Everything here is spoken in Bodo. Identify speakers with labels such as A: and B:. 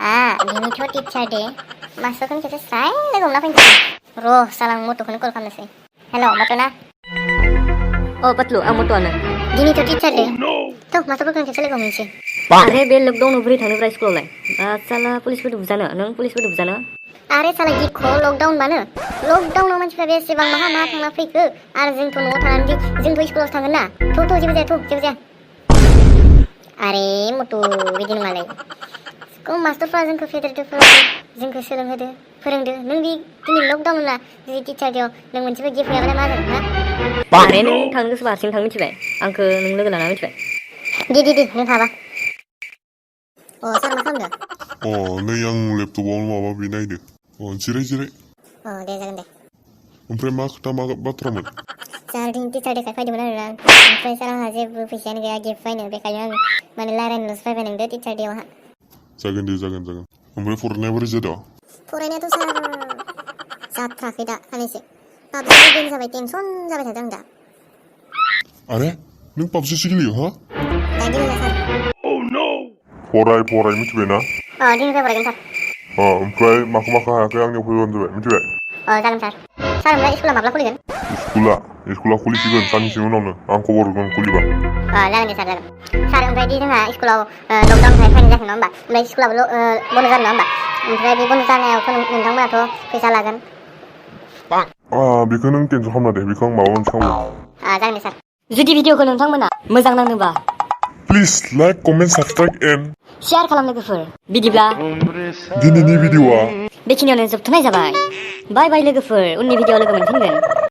A: दिनैथ' टिचार डे मास्टारखौनो खेबसे स्राय लोगो हमना फैनोसै र' साला आं मट'खौनो कल खालामनोसै हेल' मट'ना
B: पतलु आं मट'आनो
A: दिनैथ' टिचार डे थ' मास्टारफोरखौनो खेबसे लोगो हमहैनोसै
B: आरे बे लकडाउनाव बोरै थांनोब्रा स्कुलावलाय साला पुलिसफोरदो बुजानो नों पुलिसफोरदो बुजानो
A: आरे साला गिख' लकडाउन मानो लकडाउनाव मानसिफ्रा बेसेबां माहा थांना फैखो आरो जोंथ' न'आव थानानै जोंथ' स्कुलावसो थांगोन ना थ' जेबो जाया आरे मट' बिदि नङालै मास्टारफ्रा जोंखौ फेदेरदो जोंखौ सोलोंहोदो फोरोंदो नों बे दिनै लकडाउन ना जि टिचार डेआव नों मोनसेबो गिफ्ट गैयाबालाय मा जागोन हा
B: आरे नों थांनो गोसोबा हारसिं थां मिथिबाय आंखौ नों लोगो लाना मिथिबाय
A: दे नों थाबा सार मा खालामदों
C: नै आं लेपटपाव माबा बे नायदो जिराय
A: दे जागोन दे
C: ओमफ्राय मा खोथा मा बाथ्रामोन
A: सार दिनै टिचार डेखाय फैदोंमोन आरोना ओमफ्राय सार आंहा जेबो फैसायानो गैया गिफ्ट बायनो बेखायनो आं माने रायलायनोल'सो फैबाय नोंदो टिचार डेआवहा
C: जागोन दे ओमफ्राय फरायनाया बोरै जादों
A: फरायनायाथ' सार जाथ्राखै दा सानैसो पाबजि गेम जाबाय टेनसन जाबाय थादों आं दा
C: आरे नों पाबजिसो गेलेयो हा
A: दा गेलेला सार
C: फराय मिथिबायना
A: दिनैनिफ्राय फरायगोन सार
C: ओमफ्राय माखौ हायाखै आंनियाव फैबानो जाबाय मिथिबाय
A: जागोन सार ओमफ्राय स्कुला माब्ला खुलिगोन
C: स्कुला खुलिसिगोन साननैसो उनावनो आं खबर होगोन खुलिबा
A: जागोन दे सार ओमफ्राय दि जोंहा स्कुलाव लकडाउननिफ्राय फैनाय जायाखै नङा होमबा ओमफ्राय स्कुलाबो बन्द' जादों नङा होमबा ओमफ्राय बे बन्द' जानायावथ' नोंथांमोनाथ' फैसा लागोन
C: बेखौ नों टेनसन खालामना दे बेखौ आं माबा मोनसे खालामो
A: जागोन दे सार
B: जुदि भिडिअखौ नोंथांमोना मोजां नाङोबा
C: please like comment subscribe and
B: share खालाम लोगोफोर बिदिब्ला
C: दिनैनि भिडिअआ
B: बेखिनियावनो जोबथ'नाय जाबाय बाय लोगोफोर उननि भिडिअआव लोगो मोनफिनगोन